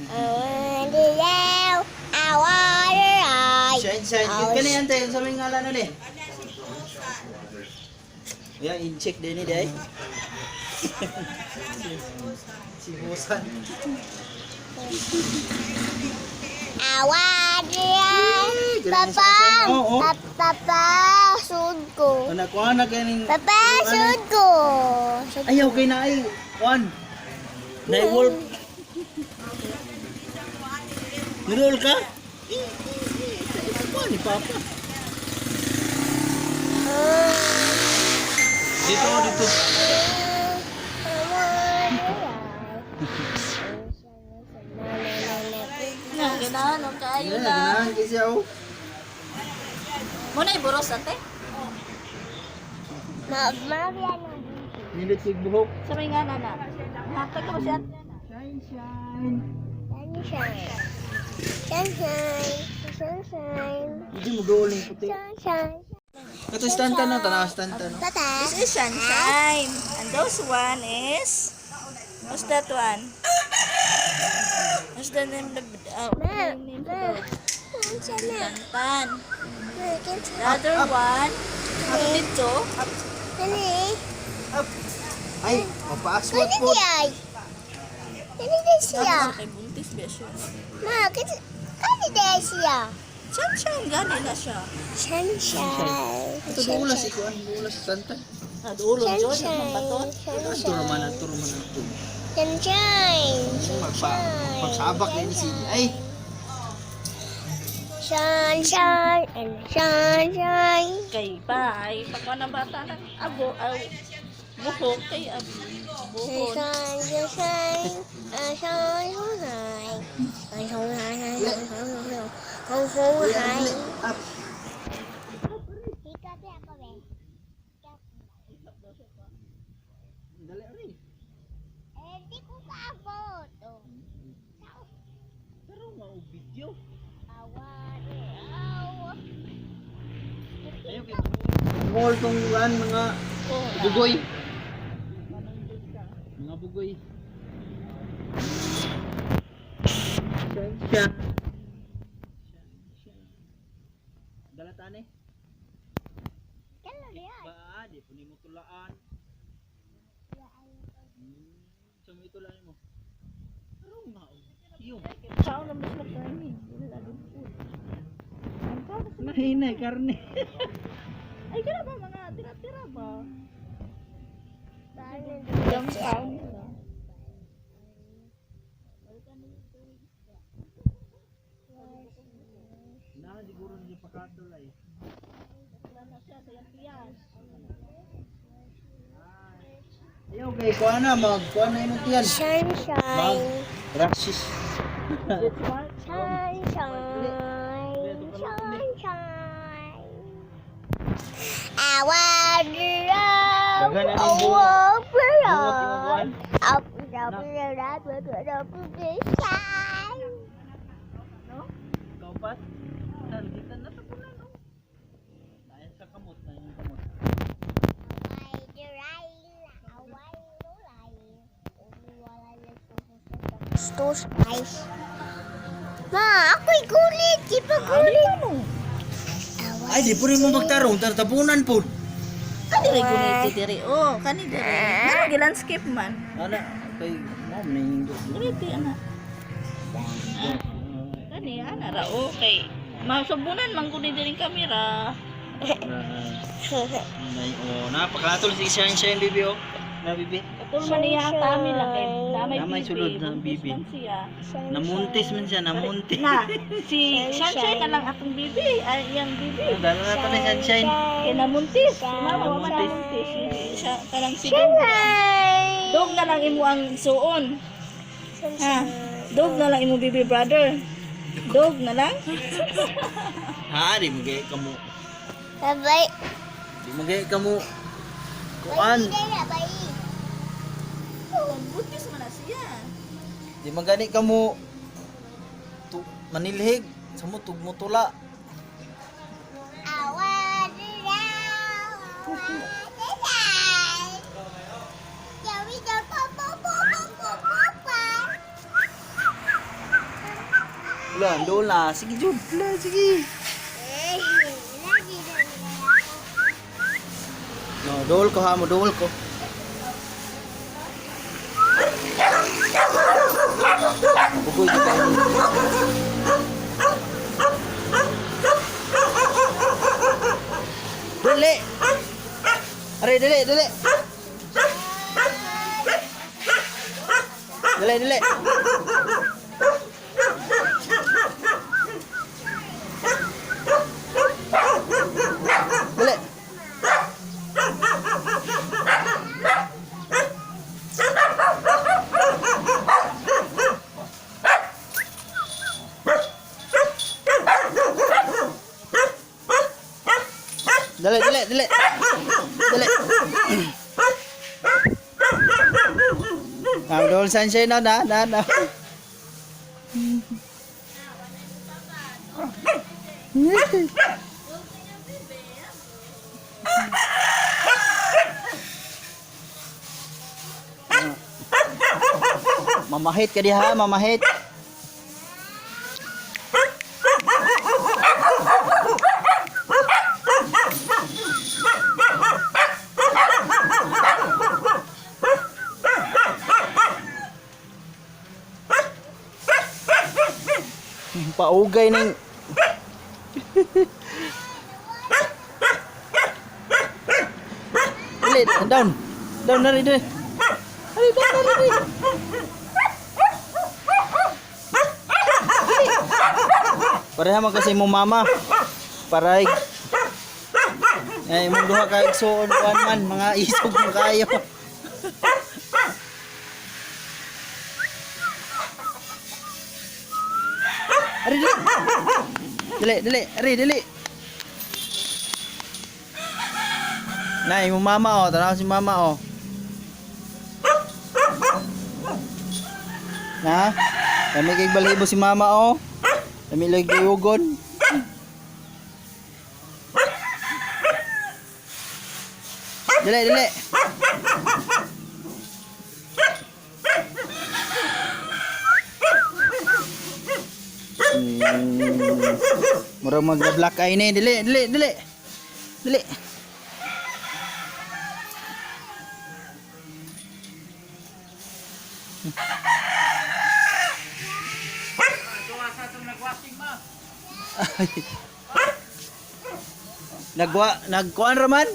I want to yell. I want to eye. Shine, shine. Cute ka na yan, tayo. Sa may ngalan na eh. Yan, in-check din ni Day. Si Busan. I want to yell. Galing Papa, si Shine. Oo. Papa, sud ko. Ano, kuha na kaning. Papa, sud ko. Sud Ayaw kay na ay. Kuan. Nay wolf. Nurol ka? Kuan ni Papa. Dito, dito. Nga, ganahan ang kaayo Yan, na. ganahan kay siya oh. Muna iburos ate. Ma, ma, Nindot kay buhok. Sa may nga na. Hatag ka ba siya ate? Shine, shine. Sunshine. Sunshine. Sunshine. Hindi mo dool yung puti. Sunshine. Ito, stanta na. Tanaw, stanta na. Tata. This is sunshine. And those one is... What's that one? What's the name of the... Oh, Ma, name ma. of Sunshine na. Tan. Ma, kinsa. The other one, dito. Kani. Up. Ay, mapaaswat Kani po. di ay. Kani di siya. Kay buntis ba siya? Ma, kinsa. Kani di ay siya. Sunshine, gani na siya. Sunshine. Ito dool si kuan, dool si stanta. Ah, dulo, John, ang baton. Ito raman, ito raman ito. Sunshine. Magpa, magsabak din si Ay, Sunshine and sunshine. Kay pa, ay, pagka ng bata ng abo, ay, buhok, kay abo, buhok. Sunshine, sunshine, sunshine, sunshine, sunshine, sunshine. Up. Dali rin. Eh, di ko kaabot. Pero nga og video. Awa, awa. Ayaw kay mall tong kuan mga bugoy. Mga bugoy. Siya. Dalatan eh. Kailan yan? Ba, di po nimo tulaan. Sa mo itulaan mo. Pero nga og iyo. Tao na mas magkarni. Wala lagi food. Ang tao na sila. Nahinay karne. Ay, kaya ba mga tira-tira ba? Yung tao nila. Na siguro niya pakatol ay. Wala na siya sa iyang tiyan. Ayaw kay kuan na mag kuan na imong tiyan. Mag Sunshine, rashes. Sunshine, sunshine. I want to Daghan na ning oh, buhok. Buhok imong kuan. Up, up, up, up, up, up, shine. Kaupat. Nandito na sa punan no. Ayan sa kamot na yung kamot. Gusto guys. Ma, ako'y gulit. Di ba gulit? Ay, di po rin mo magtarong. Tartapunan po. Kani rin ko diri. Oh, kani diri. Ano gi-landscape man? Ana, kay mom na yung Diri ana. Kani ana ra okay. Masubunan man gud ni diri kamera. Nay, oh, napakatol si Shine Shine bibi oh. Na bibi. Katul man niya ang tami lang kay namay Namay bibi. sulod na Buntis bibi. man siya. Namuntis man siya, namuntis. Na, si Sunshine na lang atong bibi, ay iyang bibi. Dala na to ni Sunshine. Kay namuntis, si mama wa man Namuntis. namuntis. Si siya kanang si Dog. Dog na lang imo ang suon. Ha? Dog na lang imo bibi brother. Dog na lang. Ha, di mo gay kamo. Sabay. Di mo gay kamo. Kuan, Sabay. Oh, buntis man na siya. di man gani kamo tu manilhig sa mo tugmutula. Wala, doon na. Sige, Jud. Wala, sige. Eh, lagi na. No, dool ko ha, mo dool ko. Ugoy kita ini. Dili. Are, dili, dili. Dili, dili. Dili. Dali, dali, dali. Dali. Ang dool sunshine na na na na. Mamahit ka diha, mamahit. Paugay ning. Dili, down. Down na rin, dili. Dali, down na rin. Pareha man kasi mo mama. Paray. Ay, imong duha ka igsuon kuan man, mga isog mo kayo. Ari, dili. Dili, dili, ari, dili. Na, imong mama oh, tanaw si mama oh. Na, kami kay balibo si mama oh. Kami lagi ugon. Dili, dili. Murag mag-black eye ni. Dili, dili, dili. Dili. Ay. Nagwa, nagkuan raman?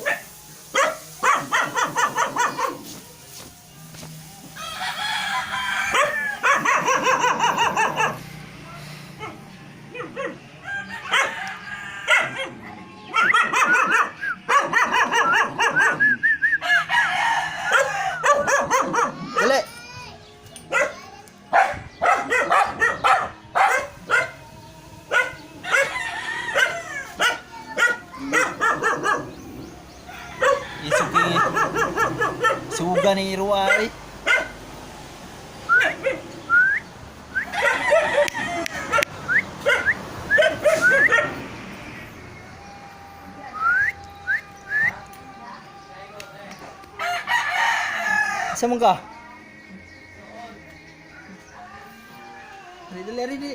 Dali. Isugi. Suga ni Irua eh. Sa man ka? Dali, dali, dali.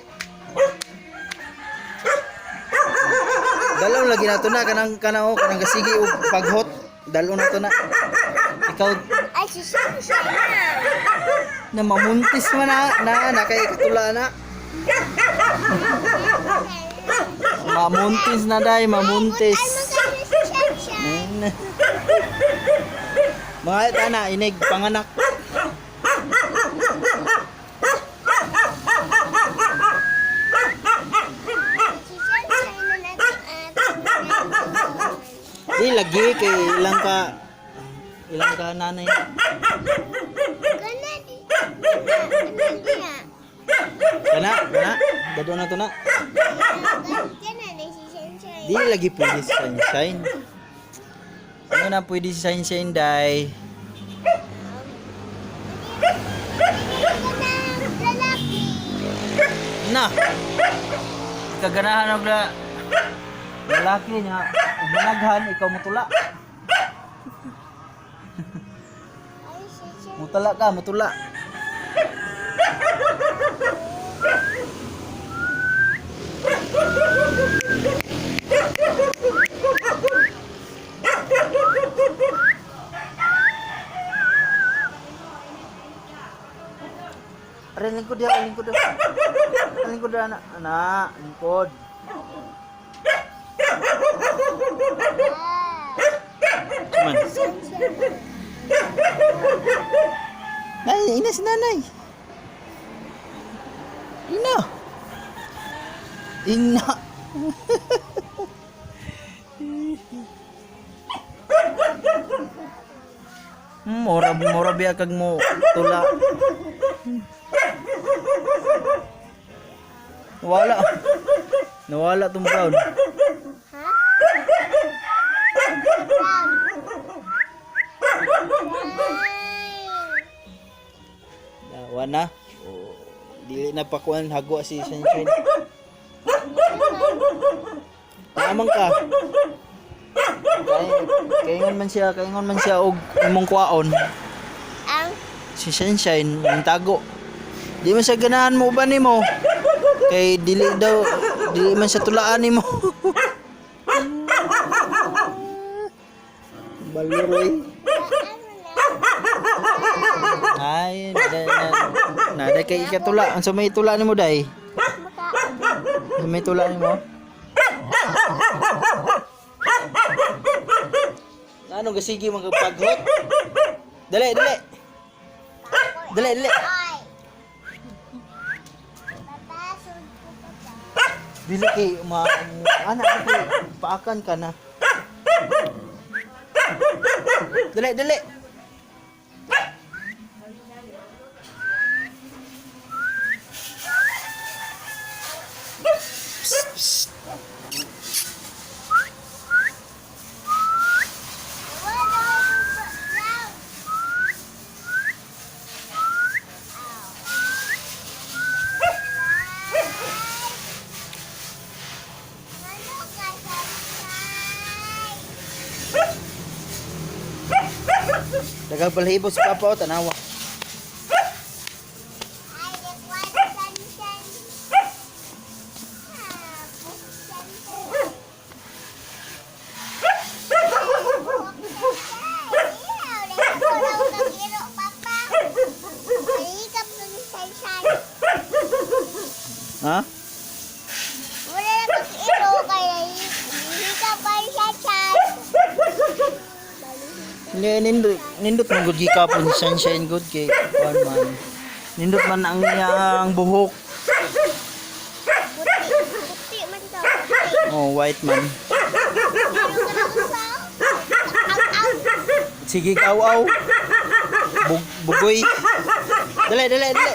Dalaw lagi na to na kanang kanang oh, kanang gasigi og paghot. Dalaw na to na. Ikaw Ay, si Sunshine na. na mamuntis man na na, na kay katula na. Mamuntis na day, mamuntis. Ay, magkano si Sunshine? Mga tana inig panganak. Si Sunshine na natin at Di lagi kay ilang ka nanay. Gana di. Gana di. Kana, kana. Dado na to na. Gana na si Sunshine. Di lagi pwede si Sunshine. Ano na pwede si Sunshine day? Gana lalaki. Na. Kaganahan og la lalaki niya. Ug managhan ikaw mutula. Ay, si Sunshine. Mutula ka, mutula. Lingkod diha, lingkod diha. Lingkod diha, ana. Ana, lingkod. Man. Nay, ina si nanay. Ina. Ina. Mura mura biya kag mo tula. Wala. Nawala tong brown. Ha? Brown. Ay. Wa na. Oh, dili na pakuan hago si Sunshine. Tamang ka. Kay kaingon man siya og imong kwaon. Ang Si Sunshine ang tago. Di man siya ganahan mo ba nimo? Kay dili daw dili man siya tulaan nimo. Baluroy. ano na? Ay, nada na, nada kay ikatula. Ang may tula nimo day? Maka Ang may tula nimo? Ano gasigi magpaghot? Dali, dali. Dali, dali. Ay. Papa, sud ko papa. Dili kay ma ana kay paakan ka na. Dali, dali. Psst, psst. Wala brown. Ano ka, Sunshine? Daghang balhibo si Papa o tanawa. I just want sunshine. Ah, sunshine. Ha? Nindot nindot man gud gikapon si Sunshine gud kay kuan man. Nindot man ang iyang buhok. Oh, white man. Sige aw-aw. Bug bugoy. Dali, dali, dali.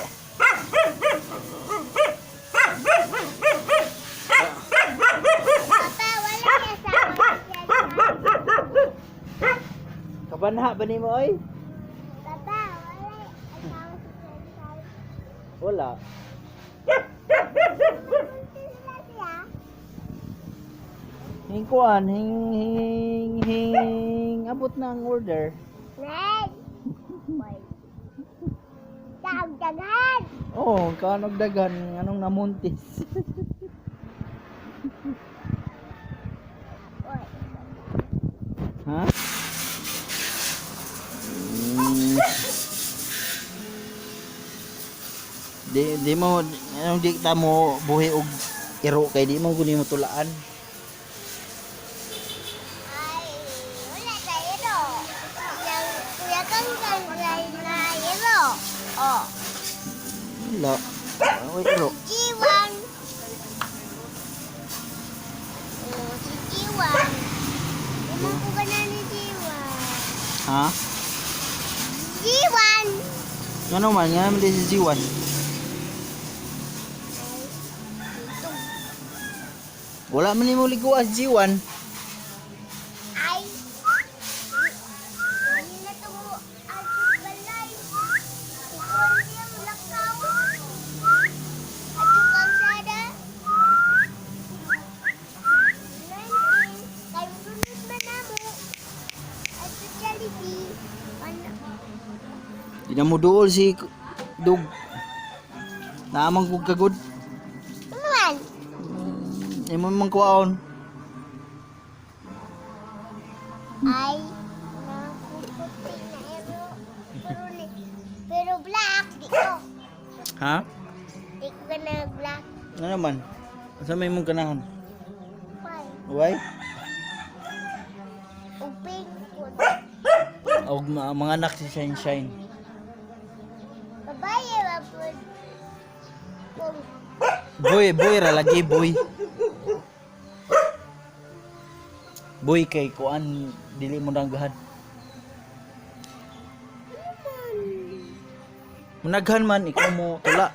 Kabanha ba nimo oy? Wala. Hing kuan, hing hing hing abot na ang order. Dagdagan! Oh, kanog daghan anong namuntis. Ha? Di di mo anong di ta mo buhi og iro kay di mo guni mo tulaan. Ay, wala tayo ro. Yang kuya kang kang na iro. Oh, Wala. Oy, iro. G1. Oh, si G1. Imong ko na ni G1. Ha? G1. Ngano man nga man di si G1. Wala man nimo liguan si G1. Ay. Hindi na to mo ato balay. Ikaw ang lakaw. Ato kalsada. 19. Kay sunod man namo. Ato Jollibee. Ano? Di na mo duol si Dug. Naamang kog kagod. Ano man? Imo man kuwaon. Ay, nakuputi na ero. Pero, pero black, di ko. Ha? ganang black. Ano naman? Asa may imong ganahan? Why? Why? O pink po. Og mga anak si Shine Shine. Babae ba po? Kung Boy, boy ra lagi boy. Boy kay kuan dili mo naghan. Managhan man ikaw mo tula.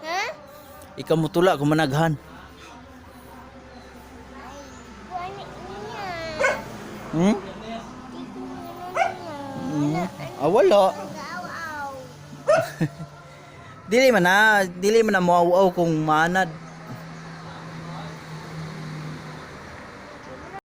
Ha? Ikaw mo tula kung managhan. Ay, kuan niya. Di ko ano niya. Ah, wala. Nag-aw-aw. Dili man na, dili man na moaw-aw kung maanad.